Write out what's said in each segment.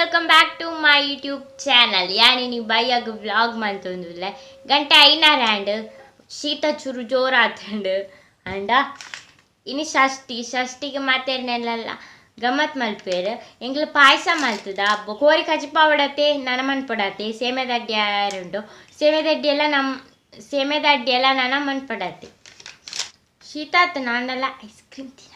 Welcome back to my YouTube channel. ಯಾನಿನಿ ಬೈಯಾಗ vlog ಮಂತೊಂದುಲ್ಲೆ ಗಂಟೆ ಐನಾರು ಶೀತ ಚುರು ಜೋರಾತಂಡು ಅಂಡ ಇನಿ ಷಷ್ಠಿ ಷಷ್ಠಿಗೆ ಮಾತೇರ್ನೆಲ್ಲ ಗಮ್ಮತ್ ಮಲ್ಪೇರು ಎಂಗ್ಲ ಪಾಯಸ ಮಲ್ತದ ಕೋರಿ ಕಜಿಪಾವಡತೆ ನನ ಮನ್ಪಡತೆ ಸೇಮೆದಡ್ಡಿ ಯಾರುಂಡು ಸೇಮೆದಡ್ಡಿ ಎಲ್ಲ ನಮ್ಮ ಸೇಮೆದಡ್ಡಿ ಎಲ್ಲ ನನ ಮನ್ಪಡತೆ ಶೀತ ಆತು ನಾನೆಲ್ಲ ಐಸ್ ಕ್ರೀಮ್ ತಿನ್ನತ್ತೆ.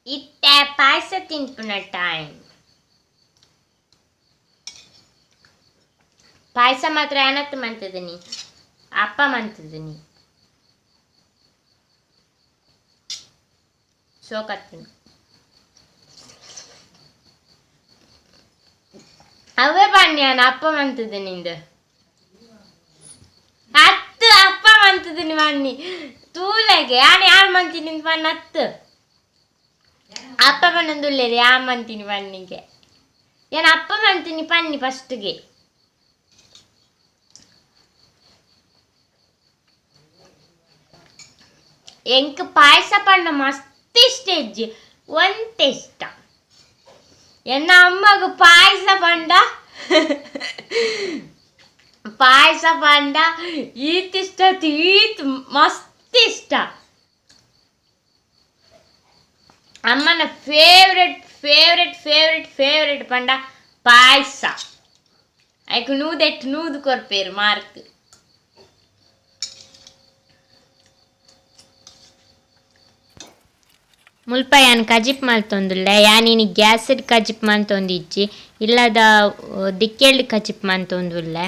ಇತ್ತೆ ಪಾಯಸ ತಿನ್ಪುನ ಟೈಮ್. ಪಾಯಸ ಮಾತ್ರ ಏನತ್ತು ಮಂತದನಿ ಅಪ್ಪ ಮಂತದನಿ ಸೋಕತ್ತಿನ ಅವೇ ಬನ್ನಿ ಅಪ್ಪ ಮಂತದ ನಿಂದು ಹತ್ತು ಅಪ್ಪ ಮಂತದನಿ ಬನ್ನಿ ತೂಲೆಗೆ ಯಾನ್ ಯಾರು ಮಂತೀನಿ ಬಣ್ಣ ಹತ್ತು ಅಪ್ಪ ಪನ್ನೊಂದುಲ್ಲೇರಿ ಆ ಮಂತೀನಿ ಪನ್ನಿಗೆ ಏನು ಅಪ್ಪ ಮಂತೀನಿ ಪನ್ನಿ ಫಸ್ಟ್ಗೆ. ಎಂಕ್ ಪಾಯಸ ಪಣ್ಣ ಮಸ್ತ್ ಇಷ್ಟ ಹೆಜ್ಜೆ ಒಂತೆ ಇಷ್ಟ. ಎನ್ನ ಅಮ್ಮಗ ಪಾಯಸ ಪಂಡ ಪಾಯಸ ಪಂಡ ಈತ್ ಇಷ್ಟ ಈತ್ ಮಸ್ತ್ ಇಷ್ಟ. ಅಮ್ಮನ ಫೇವ್ರೆಟ್ ಫೇವ್ರೆಟ್ ಫೇವ್ರೆಟ್ ಫೇವ್ರೆಟ್ ಪಂಡ ಪಾಯಸ. ಐಕ್ ನೂದೆಟ್ಟು ನೂದು ಕೊರ್ಪೇರು ಮಾರ್ಕ್. ಮುಲ್ಪ ಯಾನ್ ಕಜಿಪ್ ಮಲ್ತೊಂದುಲ್ಲೆ ಯಾನ್ ಇನಿ ಗ್ಯಾಸ್ಡ್ ಕಜಿಪ್ ಮಲ್ತೊಂದಿಜ್ಜಿ ಇಲ್ಲದ ದಿಕ್ಕೆಲ್ಡ್ ಕಜಿಪ್ ಮಲ್ತೊಂದುಲ್ಲೆ.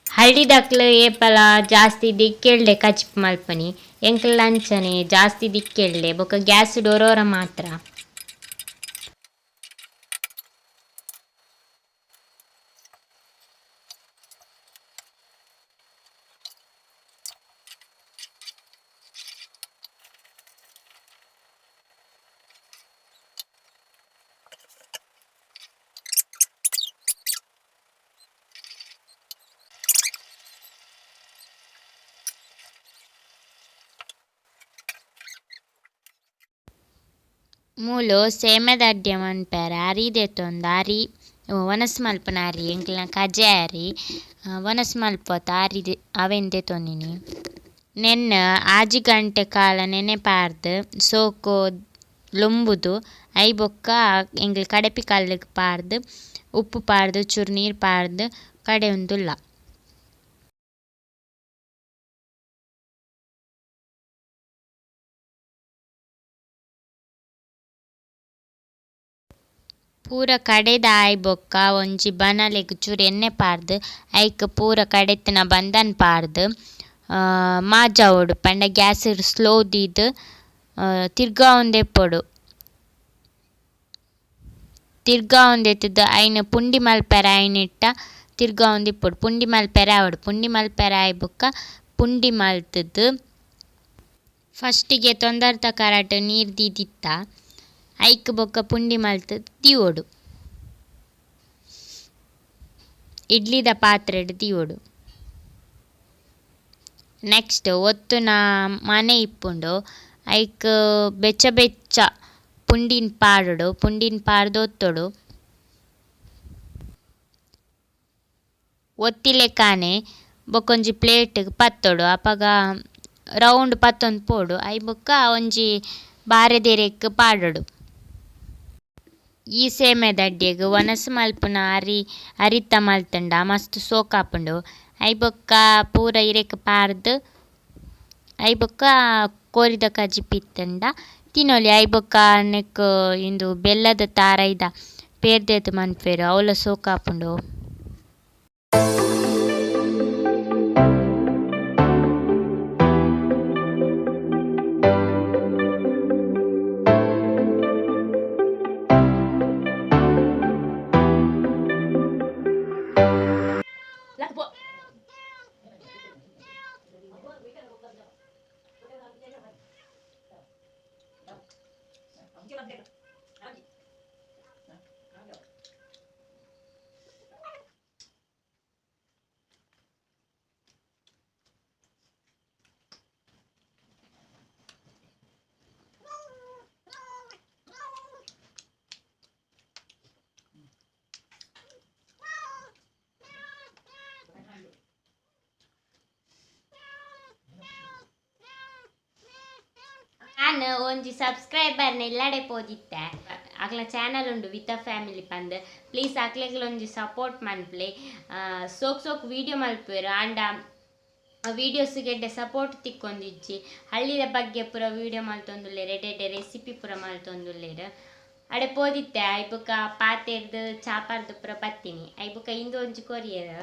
ಹಳ್ಳಿದಕ್ಲು ಏಪಲ ಜಾಸ್ತಿ ದಿಕ್ಕೆಲ್ಡೆ ಕಜಿಪ್ ಮಲ್ಪನಿ ಎಂಕ್ಲ ಅಂಚನೆ ಜಾಸ್ತಿ ದಿಕ್ಕೆಲ್ಡೆ ಬೊಕ ಗ್ಯಾಸ್ ಒರೋರ ಮಾತ್ರ. ಮೂಲು ಸೇಮೆದಡ್ಡೆ ಮನ್ಪೆರೆ ಅರಿ ದೆತ್ತೊಂದು ಅರಿ ವನಸ್ ಮಲ್ಪುನ ಅರಿ ಎಂಕ್ಲೆನ ಕಜೆ ಅರಿ ವನಸ್ ಮಲ್ಪೊತ ಅರಿ ಅವೆನ್ ದೆತ್ತೊಂದಿನಿ. ನೆನ್ನೆ ಆಜಿ ಗಂಟೆ ಕಾಲ ನೆನೆ ಪಾರ್ದ್ ಸೋಕು ಲೊಂಬುದು I ಬೊಕ್ಕ ಎಂಕ್ಲೆ ಕಡೆಪಿ ಕಲ್ಲುಗ್ ಪಾರ್ದ್ ಉಪ್ಪು ಪಾರ್ದ್ ಚೂರು ನೀರು ಪಾರ್ದ್ ಕಡೆಯೊಂದುಲ್ಲ. ಪೂರ ಕಡೆದ ಆಯಿ ಬೊಕ್ಕ ಒಂಜಿ ಬನಲೆಗ್ ಚೂರು ಎಣ್ಣೆ ಪಾರ್ದ್ ಐಕ್ ಪೂರ ಕಡೆತಿನ ಬಂದನ್ ಪಾರ್ದ್ ಮಾಜಾವೊಡು ಪಂಡ ಗ್ಯಾಸ್ ಸ್ಲೋ ದೀದ್ ತಿರ್ಗಾವೊಂದೆ ಇಪ್ಪೊಡು. ತಿರ್ಗಾವೊಂದೆತ್ತುದು ಐನ್ ಪುಂಡಿ ಮಲ್ಪೆರೆ ಐನಿಟ್ಟ ತಿರ್ಗಾವೊಂದಿಪ್ಪೊಡು ಪುಂಡಿ ಮಲ್ಪೆರೆ ಆವೊಡು ಪುಂಡಿ ಮಲ್ಪೆರೆ ಆಯಿ ಬೊಕ್ಕ ಪುಂಡಿ ಮಲ್ತುದು ಫಸ್ಟಿಗೆ ತೊಂದರ್ದ ಕರಟ್ ನೀರು ದೀದಿತ್ತ ಐಕ್ ಬೊಕ್ಕ ಪುಂಡಿ ಮಲ್ತುದು ದೀವೊಡು. ಇಡ್ಲಿದ ಪಾತ್ರೆಡ್ ದೀವೊಡು. ನೆಕ್ಸ್ಟ್ ಒತ್ತುನ ಮನೆ ಇಪ್ಪುಂಡು ಐಕ್ ಬೆಚ್ಚ ಬೆಚ್ಚ ಪುಂಡಿನ್ ಪಾಡೊಡು ಪುಂಡಿನ್ ಪಾಡ್ದು ಒತ್ತೊಡು. ಒತ್ತಿಲೆಕಾನೆ ಬೊಕೊಂಜಿ ಪ್ಲೇಟ್ ಪತ್ತೊಡು ಅಪಗ ರೌಂಡ್ ಪತ್ತೊಂದು ಪೋಡು I ಬೊಕ್ಕ ಒಂಜಿ ಬಾರೆದಿರೆಕ್ ಪಾಡೊಡು. ಈ ಸೇಮೆದಡ್ಡೆಗ್ ವನಸ್ ಮಲ್ಪುನ ಅರಿ ಅರಿತ ಮಲ್ತುಂಡ ಮಸ್ತ್ ಸೋಕಾಪುಂಡು. I ಬೊಕ್ಕ ಪೂರ ಇರೆಕ್ ಪಾರ್ದ್ I ಬೊಕ್ಕ ಕೋರಿದ ಕಜಿಪು ಇತ್ತುಂಡ ತಿನೊಲಿ. I ಬೊಕ್ಕ ನೆಕ್ ಇಂದು ಬೆಲ್ಲದ ತಾರಾಯಿದ ಪೇರ್ದೇತ್ ಮನ್ಪೇರು ಅವಲ ಸೋಕಾಪುಂಡು. ನಾನು ಒಂಜಿ ಸಬ್ಸ್ಕ್ರೈಬರ್ನ ಇಲ್ಲಡೆ ಪೋದಿತ್ತೆ ಅಕ್ಲ ಚಾನಲ್ ಉಂಡು ವಿತ್ ಅ ಫ್ಯಾಮಿಲಿ ಪಂದ್ ಪ್ಲೀಸ್ ಅಕ್ಲೆಗ್ಲ ಒಂಜಿ ಸಪೋರ್ಟ್ ಮನ್ಪ್ಲೆ ಸೋಕ್ ಸೋಕ್ ವೀಡಿಯೋ ಮಲ್ಪುವೆರ್ ಆಂಡ ವೀಡಿಯೋಸ್ ಗೆಡ್ಡೆ ಸಪೋರ್ಟ್ ತಿಕ್ಕೊಂದಿಜ್ಜಿ ಹಳ್ಳಿದ ಬಗ್ಗೆ ಪೂರ ವೀಡಿಯೋ ಮಲ್ತೊಂದುಲ್ಲೆರ್ ಎಡ್ಡೆ ಎಡ್ಡೆ ರೆಸಿಪಿ ಪೂರ ಮಲ್ತೊಂದುಲ್ಲೆರ್ ಅಡೆ ಪೋದಿತ್ತೆ ಐಬುಕ ಪಾತೆರ್ದು ಚಾಪಾರ್ದು ಪೂರ ಬತ್ತೀನಿ ಐಬುಕ ಇಂದು ಒಂಜಿ ಕೊರಿಯರ್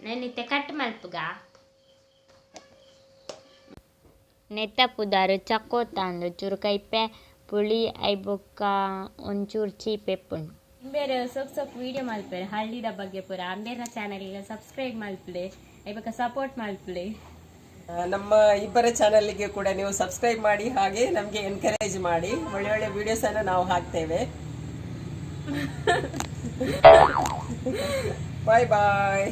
ನೆನ್ನಿತ್ತೆ ಕಟ್ ಮಲ್ಪುಗ ನೆತ್ತ ಪುದಾರು ಚಕ್ಕೋತಾಂದು ಚೂರು ಕೈಪೆ ಪುಳಿ ಐಬೊಕ್ಕ ಒಂಚೂರು ಚೀಪೆ ಪುಂಡು ಬೇರೆ ಸೊಕ್ ಸೊಕ್ ವೀಡಿಯೋ ಮಲ್ಪೇರು ಹಳ್ಳಿದ ಬಗ್ಗೆ ಪೂರ ಅಂಬೇರ್ನ ಚಾನಲ್ಗೆ ಸಬ್ಸ್ಕ್ರೈಬ್ ಮಲ್ಪಲೆ ಐಬೊಕ್ಕ ಸಪೋರ್ಟ್ ಮಲ್ಪಲೆ. ನಮ್ಮ ಇಬ್ಬರ ಚಾನಲ್ಗೆ ಕೂಡ ನೀವು ಸಬ್ಸ್ಕ್ರೈಬ್ ಮಾಡಿ, ಹಾಗೆ ನಮಗೆ ಎನ್ಕರೇಜ್ ಮಾಡಿ. ಒಳ್ಳೆ ಒಳ್ಳೆ ವಿಡಿಯೋಸ್ ಅನ್ನು ನಾವು ಹಾಕ್ತೇವೆ. Bye boy.